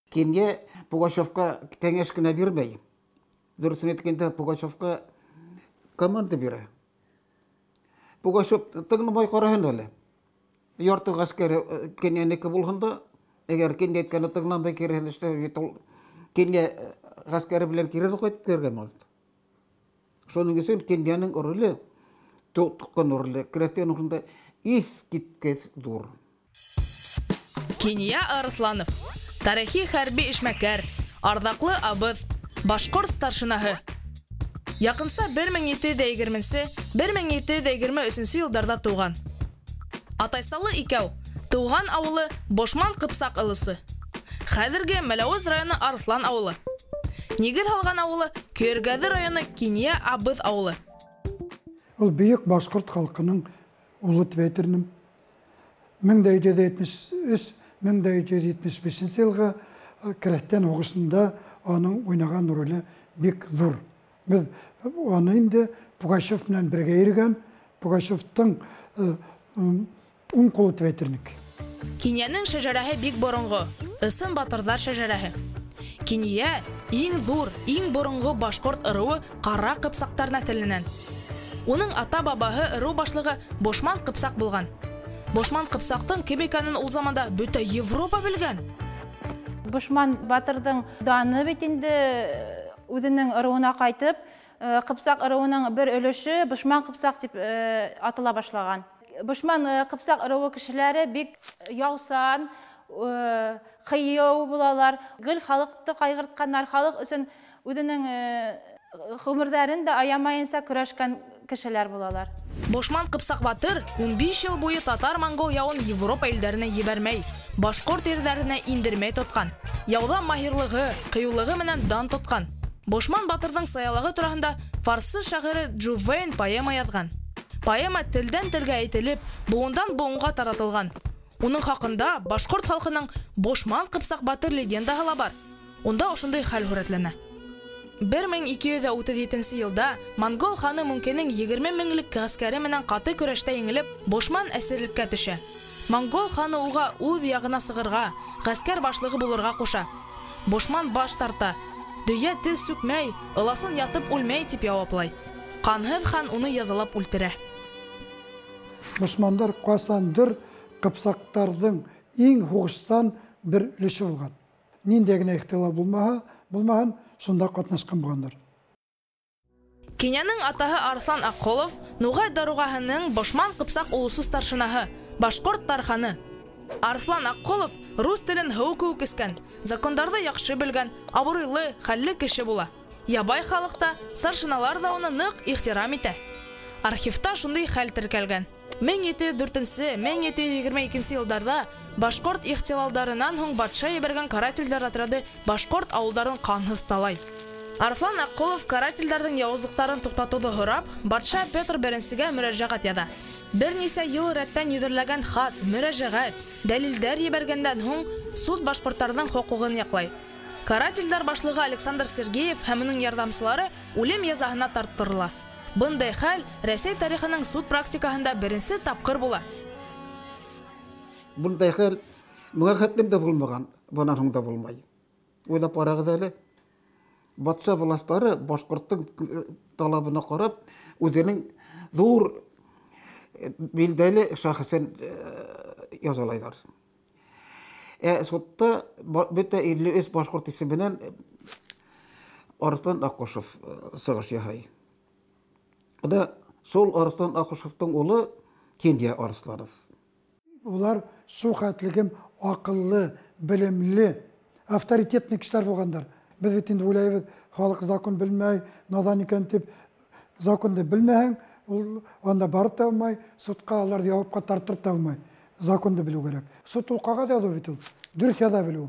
Кинйә Пугачевка кәңәш кенә бирмәй. Дөрөҫөн әйткәндә, Пугачевка команда бирә. Пугачев тыңламай ҡараһын әле. Ярты ғәскәре Кинйәнеке булһын да, әгәр Кинйә әйткәнне тыңламай киреһен эшләп, бит ул Кинйә ғәскәре белән кире ҡайтып килергә может. Шуның өсөн Кинйәнең роле, тотҡан роле крәҫтиән һуғышында иҫ киткес ҙур. Кинйә Арыҫланов, тарихи хәрби эшмәкәр, арҙаҡлы абыҙ, башҡорт старшинаһы. Яҡынса 1720-1723 йылдарҙа тыуған. Атайсалы икәү, тыуған ауылы Бошман Ҡыпсаҡ ылысы. Хәҙерге Мәләүез районы Арыҫлан ауылы. Нигеҙ һалған ауылы Көйөргәҙе районы Кинйә Абыҙ ауылы. Ул бөйөк башҡорт халҡының улы тип әйтер инем. 1773, 1775 йылғы крәҫтиән һуғышында аның уйнаған роле бик ҙур. Беҙ аны инде Пугачев менән бергә йөрөгән, Пугачевтың уң ҡулы тип әйтер инек. Кинйәнең шәжәрәһе бик боронғо, ысын батырҙар шәжәрәһе. Кинйә иң ҙур, иң боронғо башҡорт ырыуы Ҡара Ҡыпсаҡтар нәҫеленән. Уның ата-бабаһы ырыу башлығы Бошман Ҡыпсаҡ булған. Бошман Ҡыпсаҡтың кем икәнен ул заманда бөтә Европа белгән. Бошман батырҙың даны бит инде үҙенең ырыуына ҡайтып, Ҡыпсаҡ ырыуының бер өлөшө Бошман Ҡыпсаҡ тип атала башлаған. Бошман Ҡыпсаҡ ырыуы кешеләре бик яусан, ҡыйыу булалар, гел халыҡты ҡайғыртҡандар, халыҡ өсөн үҙенең ғүмерҙәрен дә аямайынса көрәшкән кешеләр булалар. Бошман Ҡыпсаҡ батыр 15 йыл буйы татар-монгол яуын Европа илдәренә ебәрмәй, башҡорт ерҙәренә индермәй тотҡан. Яуҙа маһирлығы, ҡыйыулығы менән дан тотҡан. Бошман батырҙың саялығы тураһында фарсы шағиры Джувейн поэма яҙған. Поэма телдән телгә әйтелеп, быуындан быуынға таратылған. Уның хаҡында башҡорт халҡының Бошман Ҡыпсаҡ батыр легендаһы ла бар. Унда ошондай хәл һүрәтләнә. 1237 йылда монгол ханы Мөңкенең 20 меңлек ғәскәре менән ҡаты көрәштә еңелеп, Бошман әсирлеккә төшә. Монгол ханы уға үҙ яғына сығырға, ғәскәр башлығы булырға ҡуша. Бошман баш тарта. Дөйә тел сүкмәй, ыласын ятып үлмәй тип яуаплай. Ҡанһыҙ хан уны язалап үлтерә. Бошмандар ҡасандыр ҡыпсаҡтарҙың иң һуғышсан бер өлөшө булған. Ниндәй генә ихтилал булмаһын, шунда ҡатнашҡан булғандар. Кинйәнең атаһы Арыҫлан Аҡҡолов Нуғай даруғаһының Бошман Ҡыпсаҡ улусы старшинаһы, башҡорт тарханы. Арыҫлан Аҡҡолов рус телен һыу кеүек эскән, закондарҙы яҡшы белгән, абруйлы, хәлле кеше була. Ябай халыҡ та, старшиналар ҙа уны ныҡ ихтирам итә. Архивта шундай хәл теркәлгән. 1704-нсе, 1722 йылдарҙа башҡорт ихтилалдарынан һуң батша ебәргән карателдәр отряды башҡорт ауылдарын ҡанһыҙ талай. Арыҫлан Аҡҡолов карателдәрҙең яуызлыҡтарын туҡтатыуҙы һорап, батша Петр Беренсегә мөрәжәғәт яҙа. Бер нисә йыл рәттән йөҙәрләгән хат, мөрәжәғәт, дәлилдәр ебәргәндән һуң суд башҡорттарҙың хоҡуғын яҡлай. Карателдәр башлығы Александр Сергеев һәм уның ярҙамсылары үлем язаһына тарттырыла. Бындай хәл Рәсәй тарихының суд практикаһында беренсе тапҡыр була. Бындай хәл миңә хәтлем дә булмаған, бынан һуң да булмай. Уйлап ҡарағыҙ әле. Батша властары башҡорттоң талабына ҡарап, үҙенең ҙур билдәле шәхесен язалайҙар. Судта бөтә 53 башҡорт исеменән Арыҫлан Аҡҡошов сығыш яһай. Да шул Арыҫлан Аҡҡошовтың улы Кинйә Арыҫланов. Улар шул хәтлегем аҡыллы, белемле, авторитетный кешеләр булғандар. Беҙ бит инде уйлайбыҙ, халыҡ закон белмәй, наҙан икән тип, законды белмәһәң, ул анда барып та булмай, судҡа уларҙы яуапҡа тарттырып та булмай. Законды белеү кәрәк. Суд ул ҡағыҙ яҙыу бит ул, дөрөҫ яҙа белеү.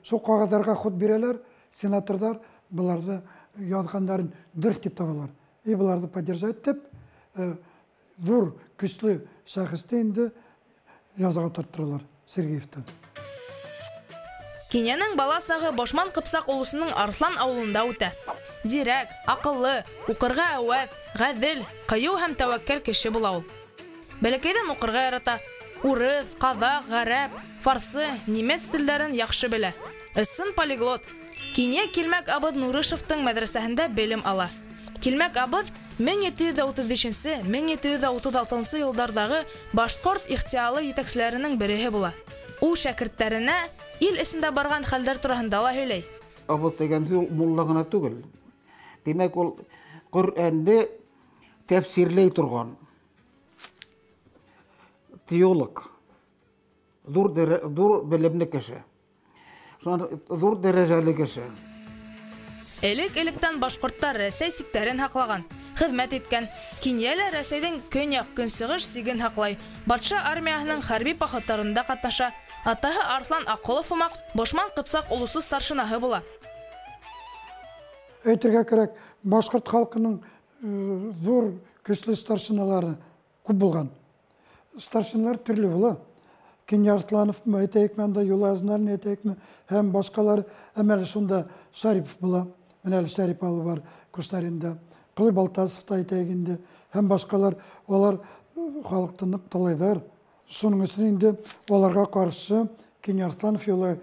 Шул ҡағыҙҙарға ход бирәләр, сенаторҙар быларҙы яҙғандарын дөрөҫ тип табалар. И быларҙы поддержать итеп, ҙур көслө шәхесте инде язаға тарттыралар Сергеевты. Кинйәнең бала сағы Бошман Ҡыпсаҡ улусының Арыҫлан ауылында үтә. Зирәк, аҡыллы, уҡырға әүәҫ, ғәҙел, ҡыйыу һәм тәүәккәл кеше була ул. Бәләкәйҙән уҡырға ярата. Урыҫ, ҡаҙаҡ, ғәрәп, фарсы, немец телдәрен яҡшы белә. Ысын полиглот. Кинйә Килмәк абыҙ Нурышевтың мәҙрәсәһендә белем ала. Килмәк абыҙ 1735-1736 йылдарҙағы башҡорт ихтиялы етәкселәренең береһе була. Ул шәкерттәренә ил эсендә барған хәлдәр тураһында ла һөйләй. Абыҙ тигән һүҙ мулла ғына түгел. Тимәк, ул Ҡөрьәнде тәфсирләй торған теолог, ҙур белемле кеше, ҙур дәрәжәле кеше. Элек-электән башҡорттар Рәсәй сиктәрен һаҡлаған, хеҙмәт иткән. Кинйә лә Рәсәйҙең көньяҡ-көнсығыш сиген һаҡлай. Батша армияһының хәрби походтарында ҡатнаша. Атаһы Арыҫлан Аҡҡолов һымаҡ Бошман Ҡыпсаҡ улусы старшинаһы була. Әйтергә кәрәк, башҡорт халҡының ҙур көслө старшиналары күп булған. Старшиналар төрлө була. Кинйә Арыҫлановмы әйтәйекме, анда Юлай Аҙналин әйтәйекме, һәм башҡалар. Әммә әле шунда Шарипов була. Менә әле Шарип алы бар Кушнаринда. Ҡылый Балтасов та әйтәйек инде, һәм башҡалар. Улар халыҡты ныҡ талайҙар. Шуның өсөн инде уларға ҡаршы Кинйә Арыҫланов, Юлай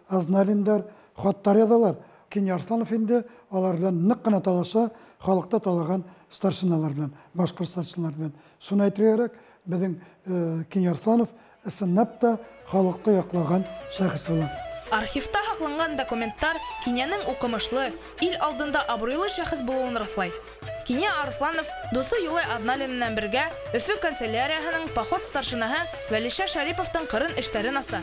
Аҙналиндар хаттар яҙалар. Кинйә Арыҫланов инде алар белән ныҡ ҡына талаша, халыҡта талаған старшиналар белән, башҡорт старшиналар белән. Шуны әйтергә кәрәк, беҙҙең Кинйә Арыҫланов ысынлап та халыҡты яҡлаған шәхес була. Архивта һаҡланған документтар Кинйәнең уҡымышлы, ил алдында абруйлы шәхес булыуын раҫлай. Кинйә Арыҫланов дуҫы Юлай Аҙналин менән бергә Өфө канцелярияһының поход старшинаһы Вәлишә Шариповтың ҡырын эштәрен аса.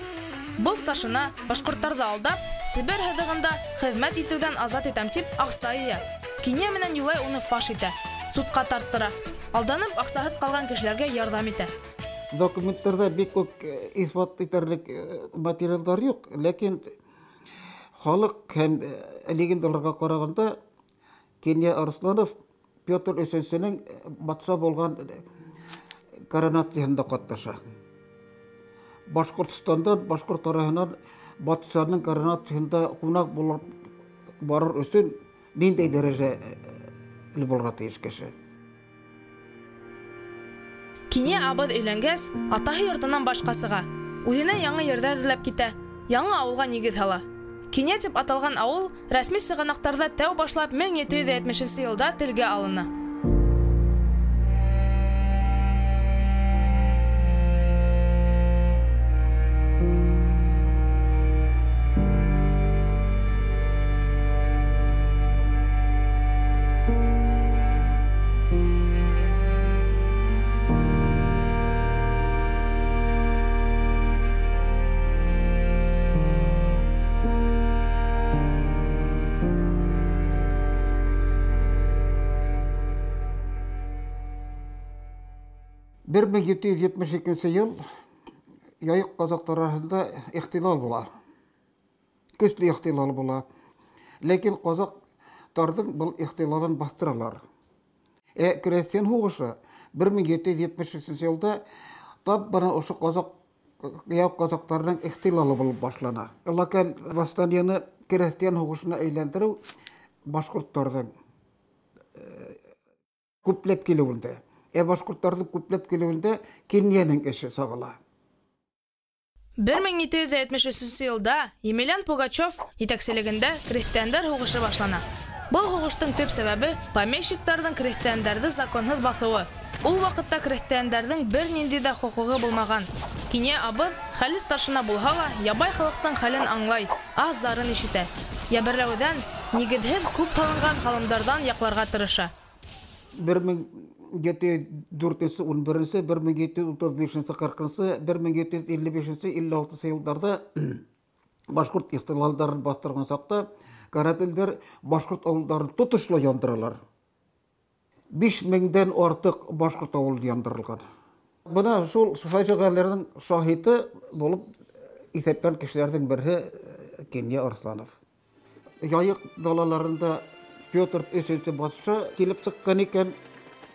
Был старшина башҡорттарҙы алдап, Себер һыҙығында хеҙмәт итеүҙән азат итәм тип аҡса йыя. Кинйә менән Юлай уны фаш итә, судҡа тарттыра, алданып аҡсаһыҙ ҡалған кешеләргә ярҙам итә. Документтарҙа бик күп иҫбат итерлек материалдар юҡ, ләкин халыҡ һәм легендаларға ҡарағанда Кинйә Арыҫланов Петр Өсөнсөнөң батша булған коронацияһында ҡатнаша. Башҡортостандан, башҡорт араһынан батшаның коронацияһында ҡунаҡ булып барыр өсөн ниндәй дәрәжәле булырға тейеш кеше? Кинйә абыҙ өйләнгәс, атаһы йортонан башҡа сыға. Үҙенә яңы ерҙәр эҙләп китә, яңы ауылға нигеҙ һала. Кинйә тип аталған ауыл рәсми сығанаҡтарҙа тәү башлап 1770 йылда телгә алына. Бер мең ете йөҙ етмеш икенсе йыл Яйыҡ ҡаҙаҡтары араһында ихтилал була. Көслө ихтилал була. Ләкин ҡаҙаҡтарҙың был ихтилалын баҫтыралар. Крестьян һуғышы бер мең ете йөҙ етмеш өсөнсө йылда тап бына ошо Яйыҡ ҡаҙаҡтарының ихтилалы булып башлана. Локаль восстаниены крестьян һуғышына әйләндереү башҡорттарҙың күпләп килеүендә. Башҡорттарҙың күпләп килеүендә Кинйәнең эше сағыла. Бер мең ете йөҙ етмеш өсөнсө йылда Емельян Пугачев етәкселегендә крестьяндар һуғышы башлана. Был һуғыштың төп сәбәбе помещиктарҙың крестьяндарҙы законһыҙ баҫыуы. Ул ваҡытта крестьяндарҙың бер ниндәй ҙә хоҡуғы булмаған. Кинйә абыҙ хәле старшина булһа ла, ябай халыҡтың хәлен аңлай, аһ-зарын ишетә. Йәберләүҙән, нигеҙһеҙ күп һалынған һалымдарҙан яҡларға тырыша. Бер мең ете йөҙ дүртенсе, ун беренсе, бер мең ете йөҙ утыҙ бишенсе, ҡырҡынсы, бер мең ете йөҙ илле бишенсе, илле алтынсы йылдарҙа башҡорт ихтилалдарын баҫтырған саҡта карателдәр башҡорт ауылдарын тотошлай яндыралар. Биш меңдән артыҡ башҡорт ауылы яндырылған. Бына шул фажиғәләрҙең шаһиты булып иҫәпләнгән кешеләрҙең береһе Кинйә Арыҫланов. Яйыҡ далаларында Петр Өсөнсө батша килеп сыҡҡан икән,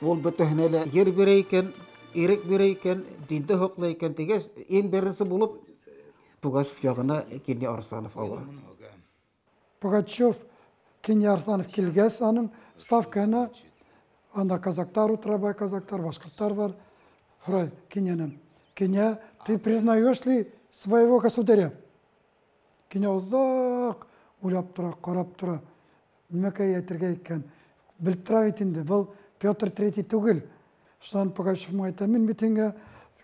ул бөтәһенә лә ер бирә икән, ирек бирә икән, динде һаҡлай икән тигәс, иң беренсе булып Пугачев яғына Кинйә Арыҫланов ала. Пугачев Кинйә Арыҫланов килгәс, аның ставкаһына анда казактар утыра, бай казактар, башҡорттар бар. Һорай Кинйәнән: Кинйә, ты признаешь ли своего государя? Кинйә оҙаҡ уйлап тора, ҡарап тора. Нимәкәй әйтергә икән? Белеп тора бит инде, был Петр Третий түгел. Шунан Пугачев әйтә, мин бит һиңә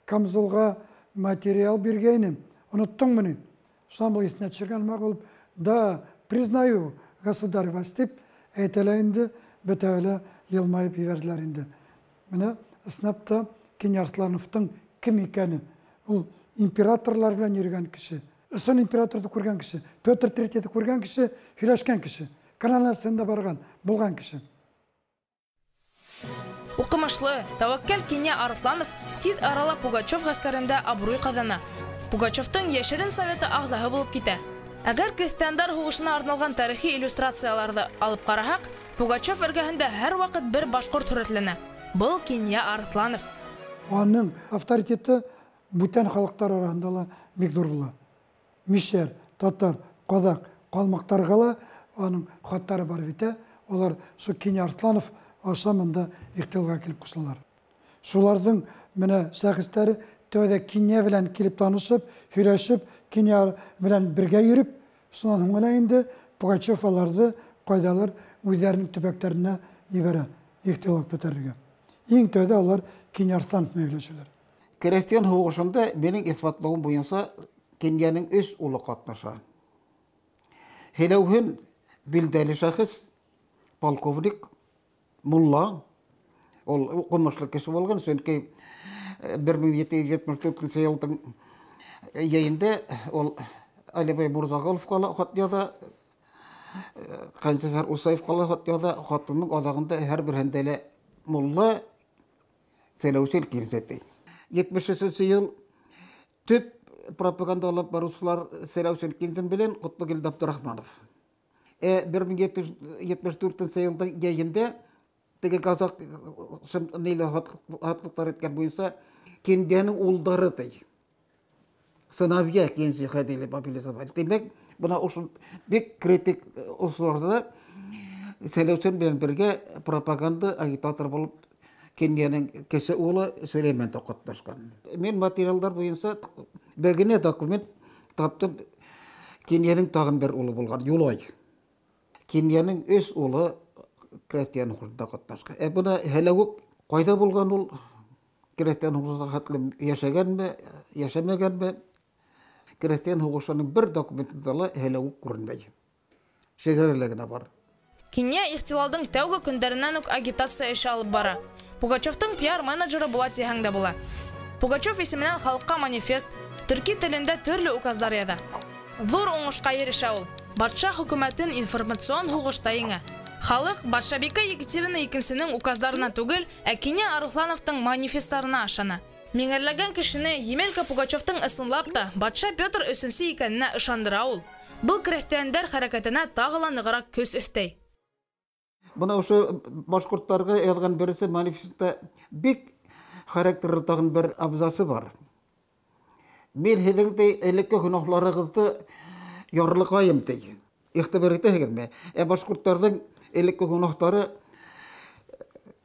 камзолға материал биргәйнем, оноттоңмо ни? Шунан был иҫенә төшөргән һымаҡ булып, да, признаю, государь вас, тип әйтә лә инде, бөтәһе лә йылмайып ебәрҙеләр инде. Менә ысынлап та Кинйә Арыҫлановтың кем икәне, ул императорлар белән йөрөгән кеше, ысын императорҙы күргән кеше, Петр Третийҙы күргән кеше, һөйләшкән кеше, коронацияһында барған, булған кеше. Уҡымышлы, тәүәккәл Кинйә Арыҫланов тиҙ арала Пугачев ғәскәрендә абруй ҡаҙана. Пугачевтың йәшерен советы ағзаһы булып китә. Әгәр крестьяндар һуғышына арналған тарихи иллюстрацияларҙы алып ҡараһаҡ, Пугачев эргәһендә һәр ваҡыт бер башҡорт һүрәтләнә. Был Кинйә Арыҫланов. Аның авторитеты бүтән халыҡтар араһында ла бик ҙур була. Мишәр, татар, ҡаҙаҡ, ҡалмыҡтарға ла аның хаттары бар бит, ә? Улар шул Кинйә Арыҫланов аша мында ихтилалға килеп ҡушылалар. Шуларҙың менә шәхестәре тәүҙә Кинйә белән килеп танышып, һөйләшеп, Кинйә белән бергә йөрөп, шунан һуң ғына инде Пугачев аларҙы ҡайҙалыр үҙҙәренең төбәктәренә ебәрә ихтилал күтәрергә. Иң тәүҙә алар Кинйә Арыҫланов менән һөйләшәләр. Крестьян һуғышында минең иҫбатлауым буйынса Кинйәнең өс улы ҡатнаша. Һеләүһен билдәле шәхес, полковник, мулла, ул уҡымышлы кеше булған, сөнки бер мең ете йөҙ етмеш дүртенсе йылдың йәйендә ул Алибай Мурзағоловҡа ла хат яҙа, Ҡәнсәфәр Усаевҡа ла хат яҙа. Хатының аҙағында һәр береһендә лә мулла Сәләүсел килсәтей. Етмеш өсөнсө йыл төп пропаганда алып барыусылар Сәләүсел Кинзин белән Ҡотлогилде Абдрахманов. Бер мең ете йөҙ етмеш дүртенсе йылдың йәйендә теге казак ниле хатлыҡтар иткән буйынса Кинйәнең улдары ти. Сыновья Кинзи ходили мобилизовать. Тимәк, бына ошо бик критик осорҙа Сәләүсен белән бергә пропаганда агитатор булып Кинйәнең кесе улы Сөләймән дә ҡатнашҡан. Мин материалдар буйынса бер генә документ таптым. Кинйәнең тағын бер улы булған, Юлай. Кинйәнең өс улы крестьян һуғышында ҡатнашҡан. Бына һәләүек ҡайҙа булған ул? Крестьян һуғышына хәтле йәшәгәнме, йәшәмәгәнме? Крестьян һуғышының бер документында ла һәләүек күренмәй. Шәжәрәлә генә бар. Кинйә ихтилалдың тәүге көндәренән үк агитация эше алып бара. Пугачевтың пиар-менеджеры була тиһәң дә була. Пугачев исеменән халыҡҡа манифест, төрки телендә төрлө указдар яҙа. Ҙур уңышҡа ирешә ул. Батша хөкүмәтен информацион һуғышта еңә. Халыҡ батшабикә Екатерина икенсенең указдарына түгел, ә Кинйә Арыҫлановтың манифестарына ышана. Миңәрләгән кешене Емелька Пугачевтың ысынлап та батша Петр өсөнсө икәненә ышандыра ул. Был крәҫтиәндәр хәрәкәтенә тағы ла нығыраҡ көс өҫтәй. Бына ошо башҡорттарға яҙған беренсе манифестта бик характерлы тағын бер абзасы бар. Мин һеҙҙең дә элекке гөнаһларығыҙҙы ярлыҡайым ти. Иғтибар итәһегеҙме? Башҡорттарҙың элекке гөнаһтары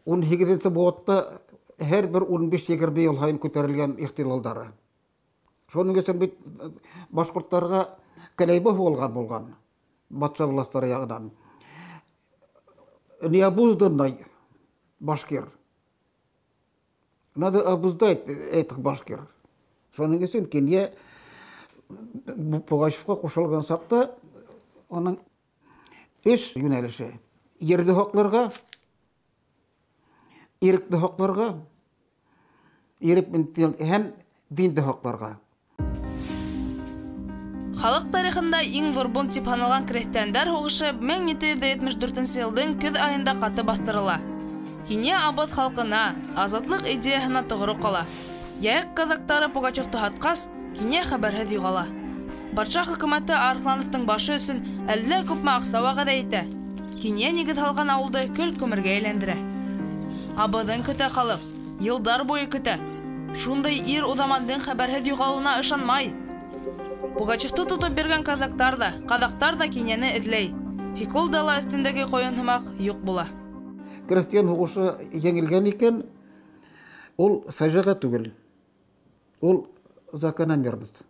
ун һигеҙенсе быуатта һәр бер ун биш-егерме йыл һайын күтәрелгән ихтилалдары. Шуның өсөн бит башҡорттарға кәләйбә һуғылған булған батша властары яғынан. Необузданный башкир. Надо обуздать этих башкир. Шуның өсөн Кинйә Пугачевҡа ҡушылған саҡта уның өс йүнәлеше: ерҙе һаҡларға, иректе һаҡларға, ирек һәм динде һаҡларға. Халыҡ тарихында иң ҙур бунт тип һаналған крәҫтиәндәр һуғышы мең ете йөҙ етмеш дүртенсе йылдың көҙ айында ҡаты баҫтырыла. Кинйә абыҙ халҡына, азатлыҡ идеяһына тоғро ҡала. Яйыҡ казактары Пугачевты һатҡас, Кинйә хәбәрһеҙ юғала. Батша хөкүмәте Арыҫлановтың башы өсөн әллә күпме аҡса вәғәҙә итә. Кинйә нигеҙ һалған ауылды көл-күмергә әйләндерә. Абыҙын көтә халыҡ, йылдар буйы көтә. Шундай ир уҙамандың хәбәрһеҙ юғалыуына ышанмай. Пугачевты тотоп биргән казактар ҙа, ҡаҙаҡтар ҙа Кинйәне эҙләй. Тик ул дала өҫтөндәге ҡойон һымаҡ юҡ була. Крестьян һуғышы еңелгән икән, ул фажиғә түгел. Ул закономерность.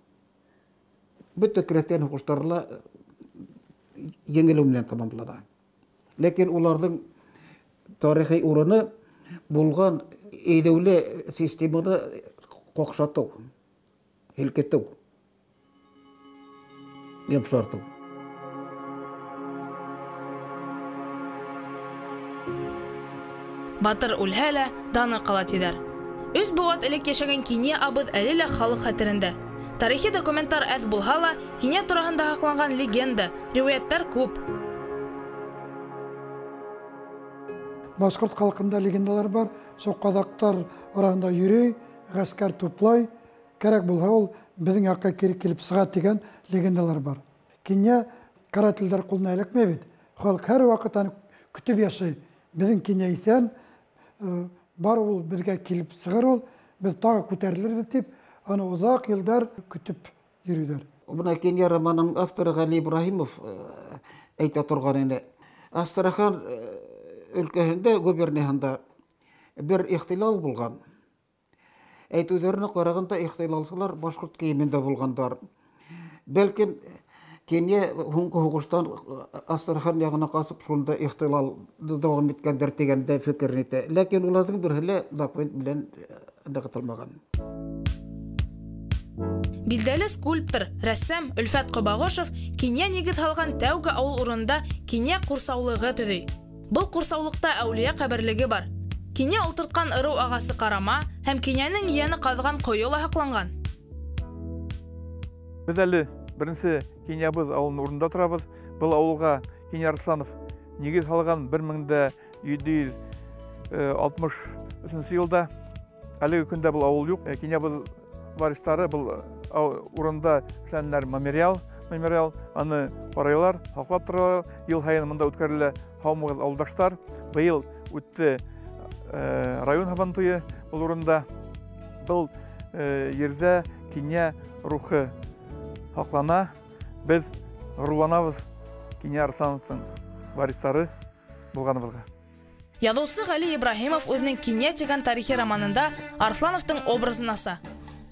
Бөтә крәҫтиән һуғыштары ла еңелеү менән тамамлана. Ләкин уларҙың тарихи урыны булған әйҙәүле системаны ҡаҡшатыу, һелкетеү, йомшартыу. Батыр үлһә лә, даны ҡала тиҙәр. 3 быуат элек йәшәгән Кинйә абыҙ әле лә халыҡ хәтерендә. Тарихи документтар әҙ булһа ла, Кинйә тураһында һаҡланған легенда, риүәйәттәр күп. Башҡорт халҡында легендалар бар. Шул ҡаҙаҡтар араһында йөрөй, ғәскәр туплай, кәрәк булһа ул беҙҙең яҡҡа кире килеп сыға тигән легендалар бар. Кинйә карателдәр ҡулына эләкмәй бит. Халыҡ һәр ваҡыт аны көтөп йәшәй. Беҙҙең Кинйә иҫән, бар ул беҙгә килеп сығыр ул, беҙ тағы күтәрелербеҙ тип, аны оҙаҡ йылдар көтөп йөрөйҙәр. Бына Кинйә романының авторы Ғәли Ибраһимов әйтә торған ине. Астрахан өлкәһендә, губернияһында бер ихтилал булған. Әйтеүҙәренә ҡарағанда ихтилалсылар башҡорт кейемендә булғандар. Бәлкем Кинйә һуңғы һуғыштан Астрахан яғына ҡасып шунда ихтилалды дауам иткәндәр тигән дә фекер итә. Ләкин уларҙың береһе лә документ белән нығытылмаған. Билдәле скульптор, рәссам Өлфәт Ҡобағошов Кинйә нигеҙ һалған тәүге ауыл урынында Кинйә ҡурсаулығы төҙөй. Был ҡурсаулыҡта әүлиә ҡәберлеге бар. Кинйә ултыртҡан ырыу ағасы ҡарама һәм Кинйәнең ейәне ҡаҙған ҡойо ла һаҡланған. Беҙ әле беренсе Кинйәбыҙ ауылының урынында торабыҙ. Был ауылға Кинйә Арыҫланов нигеҙ һалған 1763 йылда. Әлеге көндә был ауыл юҡ. Кинйәбыҙ варистары был урында эшләнеләр мемориал, аны ҡарайлар, һаҡлап торалар. Йыл һайын мында үткәрелә һаумығыҙ ауылдаштар. Быйыл үтте район һабантуйы был урында. Был ерҙә Кинйә рухы һаҡлана. Беҙ ғорурланабыҙ Кинйә Арыҫлановтың варистары булғаныбыҙға. Яҙыусы Ғәли Ибраһимов үҙенең Кинйә тигән тарихи романында Арыҫлановтың образын аса.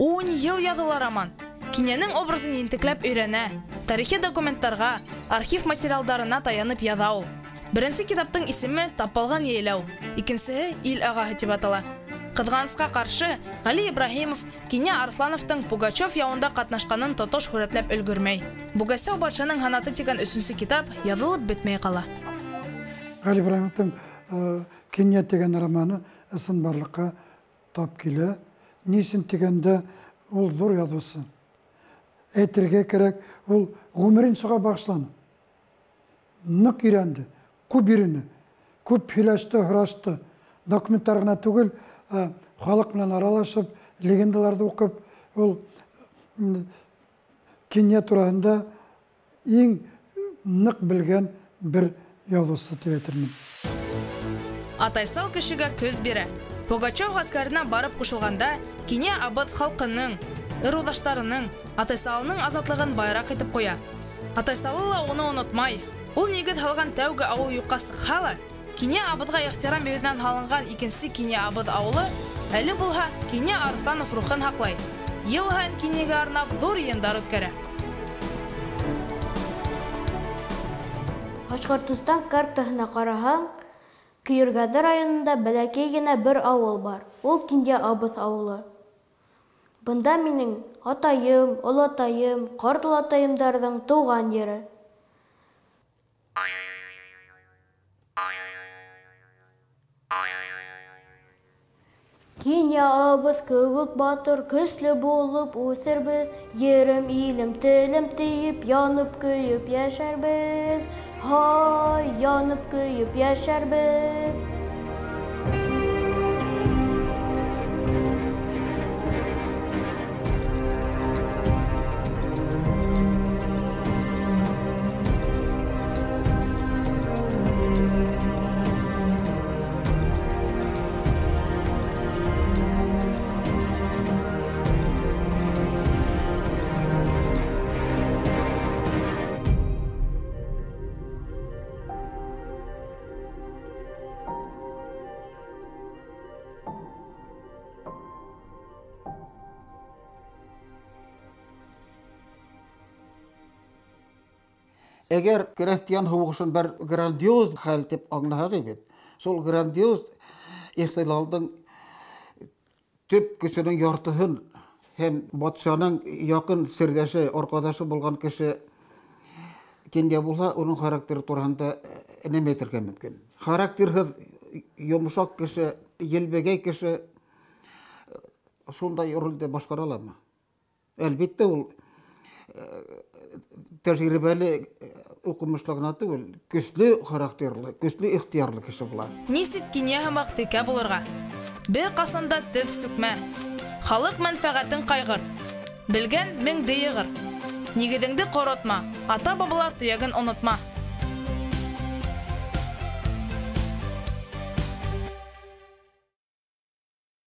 10 йыл яҙыла роман. Кинйәнең образын ентекләп өйрәнә, тарихи документтарға, архив материалдарына таянып яҙа ул. Беренсе китаптың исеме «Тапалған йәйләү», икенсеһе «Ил ағаһы» тип атала. Ҡыҙғанысҡа ҡаршы, Ғәли Ибраһимов Кинйә Арыҫлановтың Пугачев яуында ҡатнашҡанын тотош һүрәтләп өлгөрмәй. Бугәсәү батшаның һанаты тигән өсөнсө китап яҙылып бөтмәй ҡала. Ғәли Ибраһимовтың Кинйә тигән романы ысынбарлыҡҡа тап килә. Ни өсөн тигәндә, ул ҙур яҙыусы. Әйтергә кәрәк, ул ғүмерен шуға бағышланы. Ныҡ өйрәнде, күп өйрәнде, күп һөйләште, һорашты. Документтар ғына түгел, халыҡ менән аралашып, легендаларҙы уҡып, ул Кинйә тураһында иң ныҡ белгән бер яҙыусы тип әйтермен. Атайсал кешегә көс бирә. Пугачев ғәскәренә барып ҡушылғанда Кинйә абыҙ халҡының, ырыуҙаштарының, Атайсалының азатлығын байраҡ итеп ҡуя. Атайсалы ла уны онотмай. Ул нигеҙ һалған тәүге ауыл юҡҡа сыҡһа ла, Кинйә абыҙға ихтирам йөҙөнән һалынған икенсе Кинйә абыҙ ауылы әле булһа Кинйә Арыҫланов рухын һаҡлай. Йыл һайын Кинйәгә арнап ҙур йыйындар үткәрә. Башҡортостан картаһына ҡараһаң, Көйөргәҙе районында бәләкәй генә бер ауыл бар. Ул Кинйә абыҙ ауылы. Бында минең атайым, олатайым, ҡарт олатайымдарҙың тыуған ере. Кинйә абыҙ кеүек батыр, көслө булып үҫербеҙ, ерем, илем, телем тейеп, янып көйөп йәшәрбеҙ. Һай, янып көйөп йәшәрбеҙ. Әгәр крестьян һуғышын бер грандиоз хәл тип аңлаһаҡ бит, шул грандиоз ихтилалдың төп көсөнөң яртыһын һәм батшаның яҡын серҙәше, арҡаҙашы булған кеше кинйә булһа, уның характеры тураһында нимә әйтергә мөмкин? Характерһыҙ йомшаҡ кеше, елбегәй кеше шундай ролде башҡара аламы? Әлбиттә, ул тәжрибәле уҡымышлы ғына түгел, көслө характерлы, көслө ихтыярлы кеше була. Нисек кинйә һымаҡ текә булырға? Бер ҡасан да теҙ сүкмә. Халыҡ мәнфәғәтен ҡайғырт. Белгән меңде йығыр. Нигеҙеңде ҡоротма, ата-бабалар төйәген онотма.